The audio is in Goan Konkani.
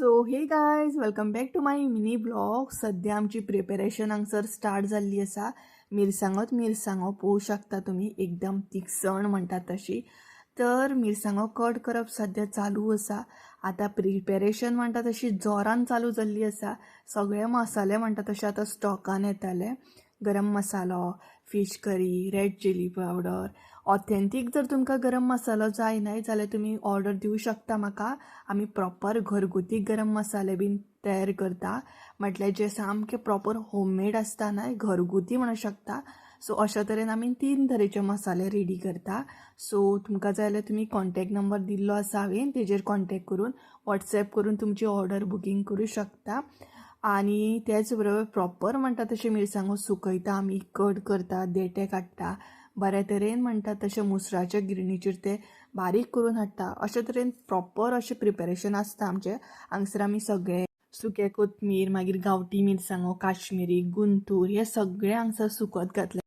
So hey guys, welcome back to my mini vlog. सध्या आमची प्रिपेरेशन हांगसर स्टार्ट जाल्ली आसा. मिरसांगोच मिरसांगो पळोवंक शकता तुमी, एकदम तिखसण म्हणटात तशी. तर मिरसांगो कट करप सद्या चालू आसा. आतां प्रिपेरेशन म्हणटा तशी जोरान चालू जाल्ली आसा. सगळे मसाले म्हणटा तशे आतां स्टॉकान येताले. गरम मसालो, fish curry, red chilli powder. Authentic जर तुमकां गरम मसालो जाय न्हय जाल्यार तुमी ऑर्डर दिवं शकता म्हाका. आमी प्रॉपर घरगुती गरम मसाले बीन तयार करता, म्हटल्यार जे सामके प्रॉपर होममेड आसता न्हय, घरगुती म्हणू शकता. सो अशा तरेन आमी तीन तरेचे मसाले रेडी करता. सो तुमकां जाय जाल्यार तुमी कॉन्टेक्ट नंबर दिल्लो आसा हांवें, तेजेर कॉन्टेक्ट करून, वॉट्सॅप करून तुमची ऑर्डर बुकींग करूं शकता. आनी तेच बरोबर प्रॉपर म्हणटा तशें मिरसांगो सुकयता आमी, कट करता, देठे काडटा, बऱ्या तरेन म्हणटा तशें मुसराच्या गिरणीचेर ते बारीक करून हाडटा. अशे तरेन प्रॉपर अशें प्रिपेरेशन आसता आमचें. हांगसर आमी सगळे सुके कोथमीर, मागीर गांवठी मिरसांगो, काश्मिरी, गुंतूर हे सगळे हांगसर सुकत घातले.